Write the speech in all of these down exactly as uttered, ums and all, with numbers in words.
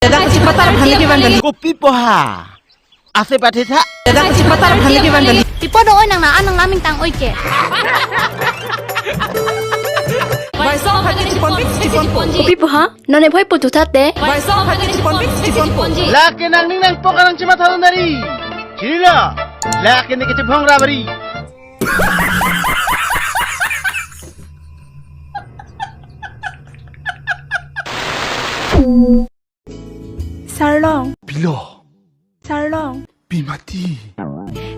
Ladak kachipatar aphan lagi bang kali. Kopi poha. Ase pathe tha. Ladak kachipatar aphan lagi bang kali. Tipo do oi nang na anang laming tang oi ke. Bai song aphan ke chipon pik, chipon po. Kopi poha. None bhoi putu thate. Bai song aphan ke chipon pik, chipon po. Lake nangning nangpok anang chimatha dun dari. Chinilo. Lake ne kechibhong rabari. Sarlong. Pilo. Sarlong. Pimati.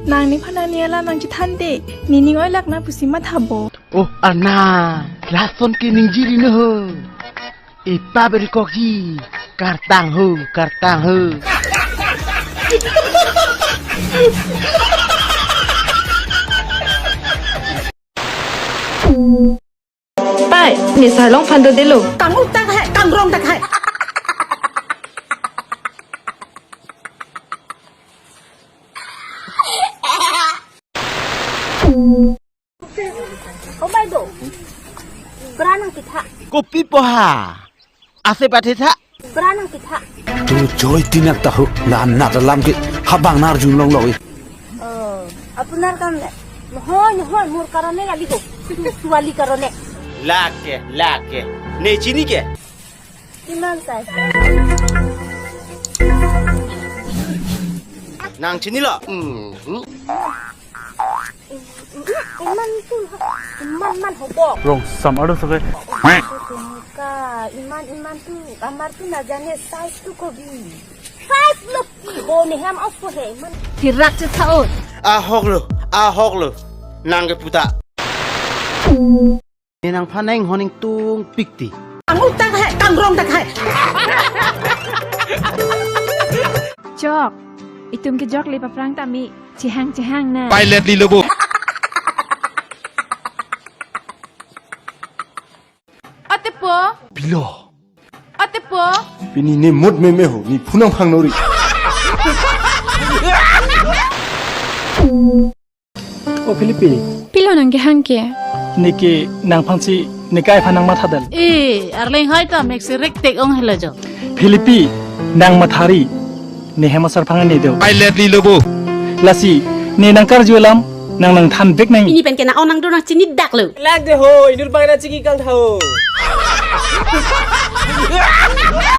Nang nephan nangning alam nangchethan te. Nening oi lak na pusi mathabo. Oh, arna. Lason ke ningje ri no ho. Ipa beri kokji. Kartang ho, kartang ho. Pai, ne Sarlong aphan dodelo. Kanguk tak hai, kangrong tak hai. Kobai do. Bra nangketha. Kopi poha. Ase pathe tha. Bra nangketha. Tu joi tinak tahu la nat alam ke habang nar jun long loi. Oh, apunar kan le. Nohoi, nohoi, mur karone kali ho. Tuali karone. Lake, lake. Ne chini ke? Kiman sai. Nang chinilo. Mhm. Iman tu, iman man hobok. Rong sam alo sabe. Ka, iman, iman tu, amar tu na jane size tu kobi. Size lo ki ho ne hem aus ko he, iman. Thirak chetha ot. Ahok lo, ahok lo. Nang ke puta. Ne nangphan nang honing tung pikti. Kanguk tak hai, kangrong tak hai. Jok. Itum ke jok le paprang tami. Chehang chehang na. Pilot li lobo. Atepo. Pilo. Atepo. Pini ne mut meme ho, ne phunang phang nori. O Philippi. Pilo nang kehang ke. Neke nangphansi nekai phan nangmathadal. Eh, arleng hai ta mek si rek tek ong hela jo. Philippi, nang mathari. Ne hem asar phangan ne do. Pilot li lobo. Lasi, ne nangkarju alam, nang nangthan bek nang. Pini pen ke nang onang do nang chini dak lo. Lak de ho, inur bang na chiki kang tha ho.